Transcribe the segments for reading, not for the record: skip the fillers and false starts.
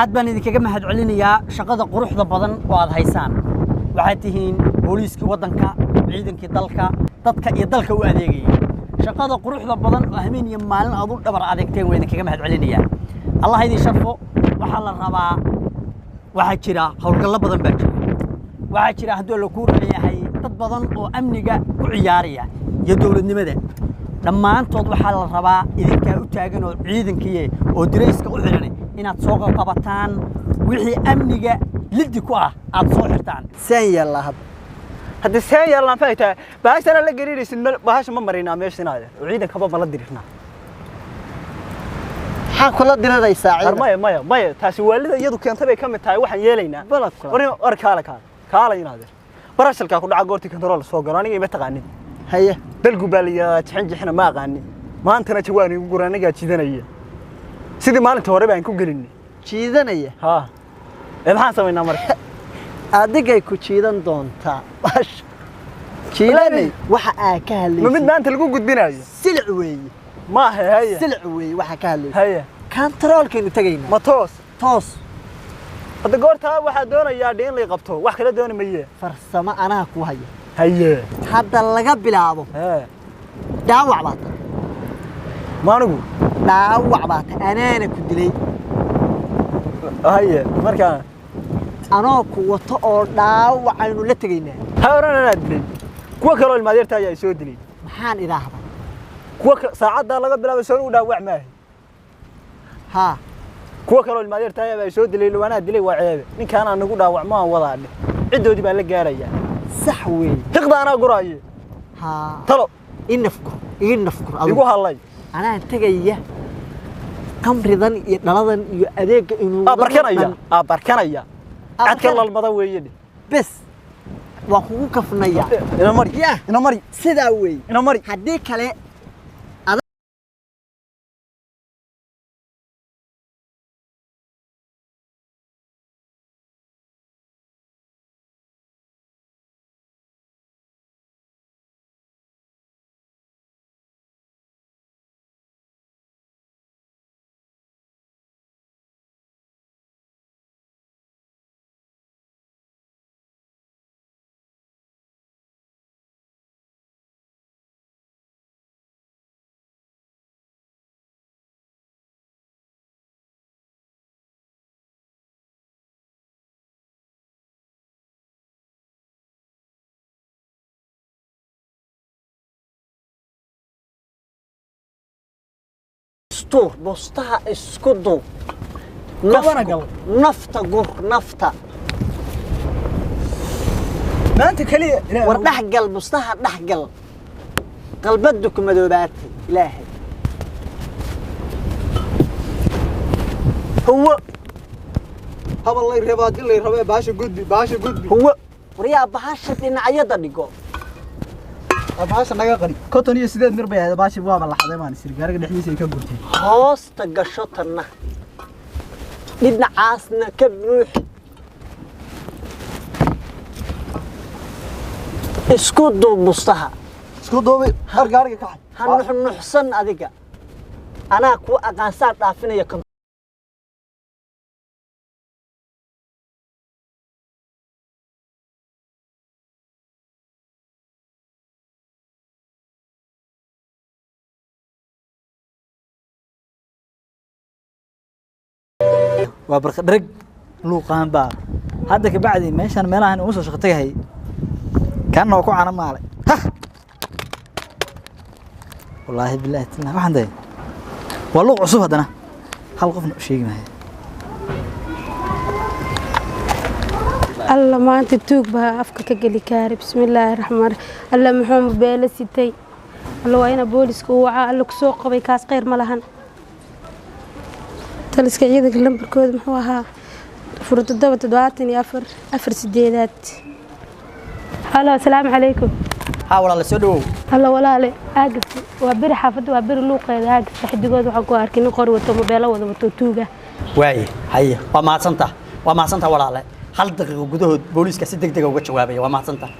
Aad baan idinkaga mahadcelinayaa shaqada quruxda badan oo aad haysaan. Waxaad tihiin booliiskii waddanka, ciidankii dalka, dadka iyo dalka u adeegayay. Shaqada quruxda badan oo habeen iyo maalin aad u dhabar adeegteen waa idinkaga mahadcelinayaa. Allah idin sharfo. Waxaa la rabaa, waxaa jira howlgallo badan baa jira. Waxaa jira haddii la kuu leeyahay dad badan oo amniga ku ciyaaraya iyo dowladnimada. Dhammaantood waxaa la rabaa idinkaa u taagan oo ciidankiiye oo dirayska u xiran inaad soo qabataan wixii amniga liddi ku ah aad soo xirtaan. Seen yeellaa hadda. Hadda seen yeellaan maxay tahay? Bahashana la gariiraysid, bahasha ma marinaa meesha inaade oo ciidankaba ma la dirirnaa? Maxaa kula diriraysaa War ciidan? Maya, maya, maya, taasi waalida iyadu keentay bay ka mid tahay. Waxaan yeelaynaa Balad kula. War, war, kaala, kaala, kaala inaade barashalkaa ku dhaca goortii kantarool soo galo. Aniga ima taqaanin. Haye. Dalgu baa la yidhahdaa, jixin jixina ma aqaanin. Maantana jawaan igu gura, anigaa jiidanaya sidii maalinta hore baan ku gelinay. Jiidanaya? Haa, ee maxaan samaynaa marka? Adigay ku jiidan doontaa bash jiidanay waxa aa ka Ma mid hadlaysid. maanta lagu gudbinayo? Silic weeye. Maaha. Haye. Silic weeye waxa ka hadlaysid. Haye. Kantaroolkaynu tegaynaa. Ma toos? Toos. Hadda goortaa waxaa doonayaa dhe in lay qabto, wax kala dooni maye. Farsamo anaa ku haya. Haye. Hadda laga bilaabo hee dhaawac baa tahay. Ma anigu? Dhaawac baa tahay, anaana ku dilay. Haye, markaa anoo ku wato oo dhaawacaynu la tegaynaa. Ha oran anaa dilay, kuwa kaloo ilmaadeerta ayaa soo dilay. Maxaan idhaahdaa? Kuwa saacaddaa laga bilaabay soo u dhaawac maahay. Haa. Kuwa kaloo ilmaadeerta ayaa soo dilay, anaa dilay waa ceebe. Ninkaan nagu dhaawacmo aan wadaa dhe, ciddoodii baan la gaarayaa. Sax weeye. Hiqda anaa guraaye. Haa. Talo. Ii nafkur, ii nafkur adigu. Igu hadlay. Anaa tegaya kamridan iyo dhaladan iyo adeegga inuu Aa barkanaya, aa barkanaya. Aa cadka barkanaya. Lalmada weeye dhe. Bes, waan kugu kafnaya. Ina mari. Yah. Ina mari. Sidaa weeye. Ina mari. Haddii kale istuur bustaha isku duub. Kabana gal. Nafta gur nafta. Maanta kaliya. War dhex gal bustaha, dhex gal, qalbadu ku madoobaatay. Ilaahay huwo. Habal lay rabaa, dil lay rabaa. Baasha gudbi, baasha gudbi. Huwo, waryaa, bahasha dhinacyada dhigo. Baasha naga qari. 58 mir bay ahayd baasha, waaba laxaday maan isir gaariga dhexdiisa ay ka gurtay. Hoosta gasho tanna, dhinacaasna ka buuxi, isku duub bustaha. Isku duubi har gaariga ka xad. Ha nuxnuxsan adiga, anaa kuu aqaansaa dhaafinaya. Waa barqa dhereg luuqaan baa hadda ka bacdi meeshaan meelahan ugu soo shaqo tagahay. Kanna waa ku cana maalay. Hah, wallaahi bilaahi tallahi, waxaan dahay waa luuq cusub. Haddana hal qofna u sheegi maayo. Alla, maanta tuug baa afka ka geli kaara. Bismillaahi raxmaan. Alla, muxuu mobeelo sitay? Alla, waa ina booliska u wacaa. Alla kusoo qabay kaas, khayr ma lahan. Taliska ciidanka lambarkooda muxuu ahaa? 07 74 4 8. Halo, asalaamu calaykum. Haa walaala, soo dhawow. Alla walaale, aagas waa beri, xaafadda waa beri luuqeeda aagasta xidigood waxaan ku arkay nin qori wato, mobeelo wada wato, tuuga. Waaye, haye, waa mahadsantaa, waa mahadsantaa walaale. Hal daqiiqo gudahood booliiska si deg dega uga jawaabaya. Waa mahadsantaa.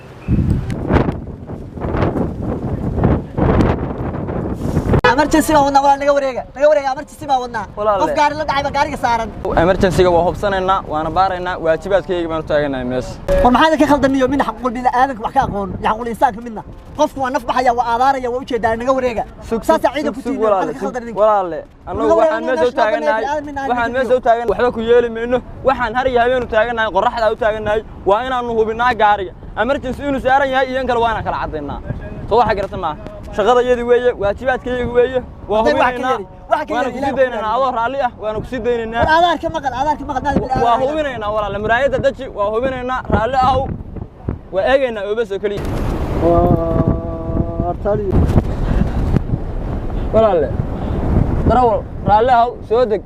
Ama Emergency baan wadnaa walaal, naga wareega, naga wareega, emergency baan wadnaa. Walaal. Qof gaari la dhacay baa gaariga saaran. Emergency-ga waa hubsanaynaa, waana baaraynaa, waajibaadkayga baan u taaganahay meesha. War maxaa idinka khaldamiyo? Midna xaquuqul bini'aadanka wax ka aqoon iyo xaquuqul insaanka midna. Qofku waa naf baxaya, waa aadaaraya, waa ujeedaa, naga wareega. Saasaa ciidan ku sug tihiin. Walaale, maxaa idinka sug khaldan idinka? Walaale, annagu waxaan meesha u taaganahay, waxaan meesha u taagan, waxba ku yeeli mayno. Waxaan har iyo habeen u taaganahay, qorraxdaa u taaganahay, waa inaanu hubinaa gaariga emergency inuu saaran yahay iyo in kale, waa inaan kala caddaynaa. Soo waxa garata maaha, shaqada iyadii weeye, waajibaadkayga weeye, waa Hadday wax ka hubinaynaa. yari, wax ka Waana yari, kusii Ilaahay ku daynaynaa ilaaliyo. adoo raalli ah, waana kusii daynaynaa. War aadaarka maqal, aadaarka maqal, maada bini'aadan Waa ahayn. hubinaynaa walaale, muraayadda daji, waa hubinaynaa, raalli ahow, waa eegaynaa oobas oo keliya. Walaalle darawal, raalli ahow, soo deg,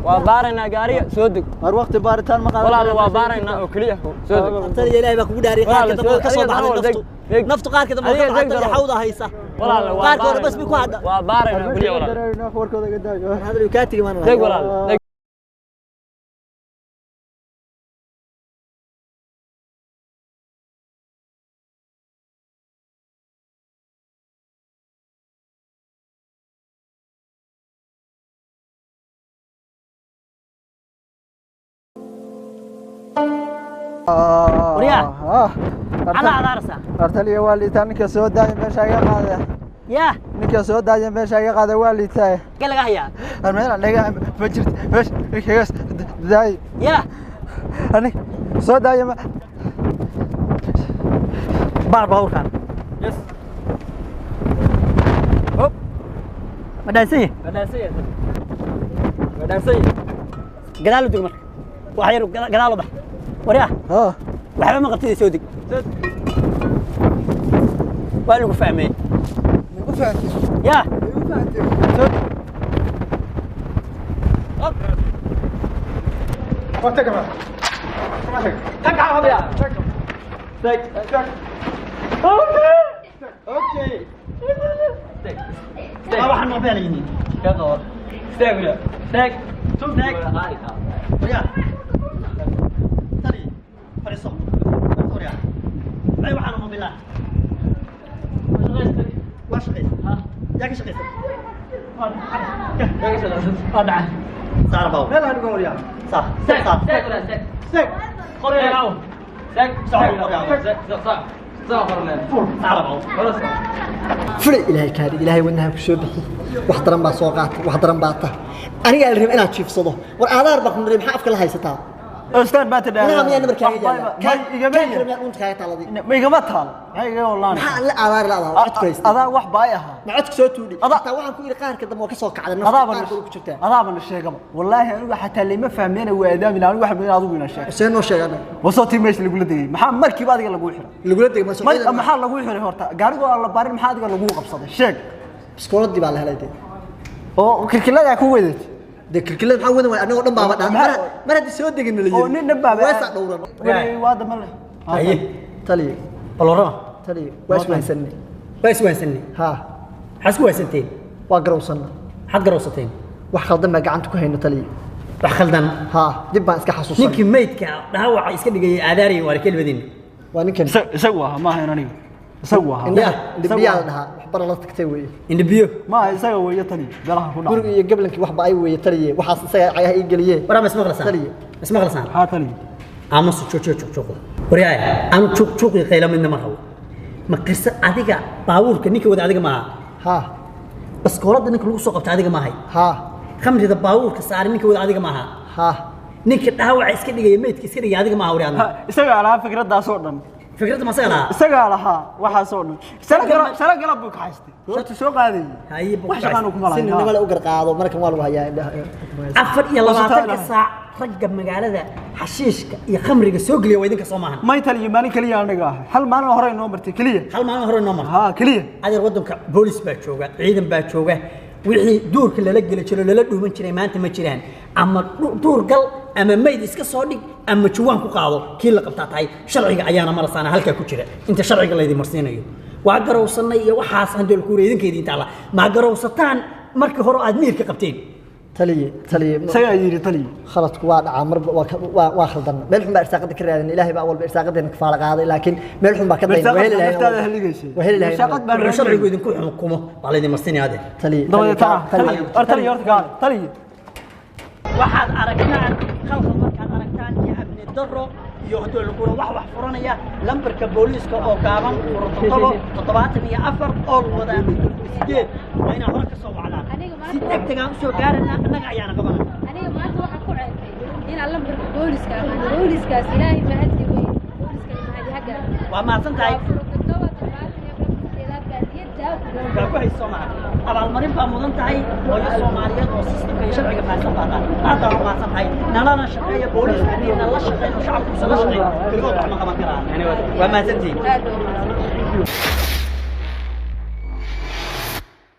waa baaraynaa gaariga, soo deg. War waqti baaritaan ma qaadan. Walaalle, waa baaraynaa oo keliya, soo deg. Taliya, Ilaahay baa kugu dhaariyay, qaarka Walaal, dambe oo ka soo adiga baxday darawal, naftu. deg, deg. Naftu qaarka dambe oo ka Adiga deg, baxday, darawal. xawda haysa. Walaalle, waa Qaarka hore bas baaraynaa. mi ku hadha. Waa baaraynaa keliya walaale. Warkooda iga daayo. Hadal kaa tigi maan. Deg walaale, deg. Waryaa. Maxaa la adaaraysaa? Artaliya, waa liitaa, ninka soo daaya meesha iga qaada. Yaa. Ninka soo daaya meesha iga qaada, waa liitaa. Xagee laga hayaa? Meel anaga ma jirto meesha kaga daay. Yaa. Anig soo daaya ma Baar baabuurkan. Yes. Hop. Ma dhaansan yahay? Waa dhaansan yahay, waa dhaansan yahay. Gadaal u deg marka. Wax yar gadaal u bax. Waryaa. Ha. Waxba ma qabtid, soo deg. Soo deg. Waa lagu fahmay. Igu fahamtay? Yaa. Igu fahamtay? Soo deg. Hop. Waa taga ma Tag ya. Tag. Tag. Okay. Okay. Tag. Waa waxaan noo beelaynin. Ka qabo. Istaag wiil. Istaag. Istaag. Waryaa. Tali. Fadhiiso. Waryaa. Maxay waxaan noo bilaa? Waa shaqaysa. Yaa ka shaqaysa? Waa dhacay. Saar baabuur. Meel aan uga waryaa. Saar. Saar. Istaag walaal, istaag. Istaag. Istaag. Istaag. Istaag. Istaag. Istaag qorleen. Saar baabuur. خلاص. Fulay Ilaahay kaa dhig, Ilaahay wadnaha ku soo bixi. Wax daran baa soo qaatay, wax daran baa tah. Anigaa la rabay inaad jiifsado. War aadaar baa ku niray, maxaa afka la haysataa? Ustaad baa tidhaa. Inaha miyaa nabarkaaga yaalla? Ma igama Kaa kale miyaa dhunta kaaga taaladay? Ma igama taal, maxay igaga walaan? Maxaa la aadaar la adaa? Codku haystay. Adaa wax baay ahaa. Ma codku soo tuudhi? Hataa waxaan ku yidhi qaarka dambe oo ka soo kacday naftu, Adaaba qaarka ku jirtaa. Adaaba na sheegaba wallaahi, anigu xataa lama fahmeen, waa aadaami anigu wax in adigu ina sheego. See noo sheeg annaga. Wasoo tii meesha lagula degay, maxaa markiiba adiga laguu xiray? Lagula degay ma soo ciidan? Maxaa laguu xiray horta? Gaarigoo aan la baarin maxaa adiga laguu qabsaday? Sheeg. Biskooladii baa la helay dee. Oo kilkiladaa ku wadatay? Dee kilkilada maxaa wadan waay, annagoo dhan baaba dhan. Mar haddii soo degin la yiri. Oo nin dhan baaba. Weesaa dhowran. Weli waa dama leh. Haye. Taliye. Bal warrama. Taliye, waa iswahansanay. Waa iswahansanay. Haa. Maxaad isku wahansanteen? Waa garowsanna. Maxaad garowsateen? Wax khaldan baa gacanta ku hayno taliye. Wax khaldan? Haa, dib baan iska xasuusanay. Ninkii meydka dhaawaca iska dhigayay aadaarayay waa kelmadin. Waa ninkan. Isagu ahaa, maaha in aniga, isagu ahaa. Indhaha, indhabiyaa la dhahaa, wax bara la tagtay weeye. Indhabiyo. Maaha, isaga weeye tani galaha ku dhacay. Guriga iyo gablankii waxba ay weeye taliye, waxaas isaga cagaha ii geliyee. Waraa ma ismaqlasaan? Taliye. Ma ismaqlasaan? Haa taliye. Aamusu, juuq juuq juuq juuq. Waryaay, anu juuq juuq iyo qaylo midna ma rabo. Ma qirsa adiga baabuurka ninka wada adiga maaha? Haa. Baskoolada ninka lagu soo qabta adiga maahay? Haa. Khamrida baabuurka saaran ninka wada adiga maaha? Haa. Ninka dhaawaca iska dhigaya, meydka iska dhigaya adiga maaha waryaadna? Isagaa lahaa fikradaas oo dhan. Fikradda ma isaga lahaa? Isagaa lahaa waxaas oo dhan. Sano galab buu kaxaystay goortuu soo qaadayay. Haye, buu wax shaqaan kuma Si lahayn. ninimo le u garqaado, markan waa lagu hayaa indhaha. 24-ka saac ragga magaalada xashiishka iyo khamriga soo geliya waa idinka, soo maahan? May taliyo, maalin keliya aniga ahay, hal maalin hore inoo martay keliya. Hal maalin hore inoo martay? Haa, keliya. Adeer, waddanka boolis baa jooga, ciidan baa jooga. Wixii duurka lala geli jiro, lala dhuuman jiray maanta ma jiraan. Ama duur gal, ama mayd iska soo dhig, ama juwaan ku qaado, kii la qabtaa tahay. Sharciga ayaana marasaana halkaa ku jira inta sharciga laydin marsiinayo. Waa garowsanay iyo waxaas handool kuura idinka idin taala. Ma garowsataan markii hore aad miirka qabteen? Taliye, taliye. Isagaa yidhi, taliye. Khaladku waa dhacaa marba, waa khaldan. Meel xun baa irsaaqada ka raadin. Ilaahay baa walba irsaaqadeena kafaala qaaday, laakiin meel xun baa ka dayna. Waa heli lahayn. Naftaada haligaysay. Waa heli lahayn. Irsaaqad baan Wuxuu sharcigu idinku xukumo baa laydin marsinaya, adeer. Taliye. Dabadeetana taliye. taliye, taliye, horta kaale, taliye. Waxaad aragtaan khalkhal markaad aragtaan iyo amni darro iyo haddii lagula wax furanaya, lambarka booliiska oo gaaban 0774 oo wada 8 waa inaa hore ka soo wacdaan. Aniga maanta Si deg degaan usoo gaarana annaga ayaana qabanana. Aniga maanta waxaa ku ceebtay inaan lambarka booliska aqaan. Booliskaas Ilaahay mahadi wey, booliskana mahadi ha gaaro. Waa mahadsan tahay. Waa 0774 baadiyada. Baa ku hayso maaha, abaalmarin baa mudan tahay. Hooyo Soomaaliyeed oo systemka iyo sharciga fahansan baa tahay. Aad baan u mahadsan tahay. Nalana shaqeeya. Booliisku haddii nala shaqeyn oo shacabku usan la shaqeyn, keligood wax ma qaban karaan. Waa mahadsantihiin. Aad baa u mahadsan.